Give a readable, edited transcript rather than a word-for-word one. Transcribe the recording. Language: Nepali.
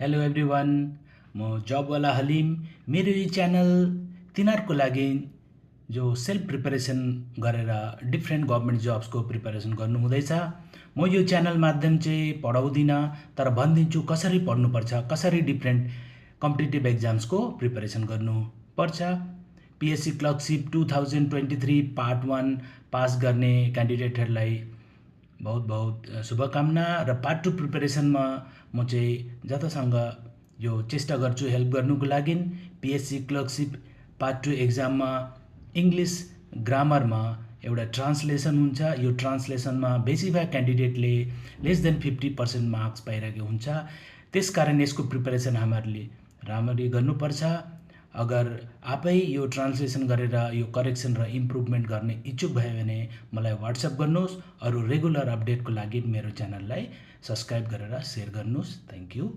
हेलो एभ्रिवान, म जबवाला हलिम। मेरो यो च्यानल तिनीहरूको लागि जो सेल्फ प्रिपरेसन गरेर डिफ्रेन्ट गभर्मेन्ट जब्सको प्रिपरेसन गर्नुहुँदैछ। म यो च्यानल माध्यम चाहिँ पढाउँदिनँ, तर भनिदिन्छु कसरी पढ्नुपर्छ, कसरी डिफ्रेन्ट कम्पिटिटिभ एक्जाम्सको प्रिपरेसन गर्नुपर्छ। पिएससी क्लर्कसिप 2023 पार्ट 1 पास गर्ने क्यान्डिडेटहरूलाई बहुत बहुत शुभकामना। र पार्ट 2 प्रिपरेसनमा म चाहिँ जतासँग यो चेष्टा गर्छु हेल्प गर्नुको लागि। पिएससी क्लर्कसिप पार्ट 2 एक्जाममा इङ्ग्लिस ग्रामरमा एउटा ट्रान्सलेसन हुन्छ। यो ट्रान्सलेसनमा बेसिभाग क्यान्डिडेटले लेस देन 50% मार्क्स पाइरहेको हुन्छ। त्यसकारण यसको प्रिपरेसन हामीहरूले राम्ररी गर्नुपर्छ। अगर आफै यो ट्रान्सलेसन गरेर यो करेक्सन र इम्प्रुभमेन्ट गर्ने इच्छुक भयो भने मलाई व्हाट्सएप गर्नुहोस्। अरू रेगुलर अपडेटको लागि मेरो च्यानललाई सब्सक्राइब गरेर सेयर गर्नुहोस्। Thank you.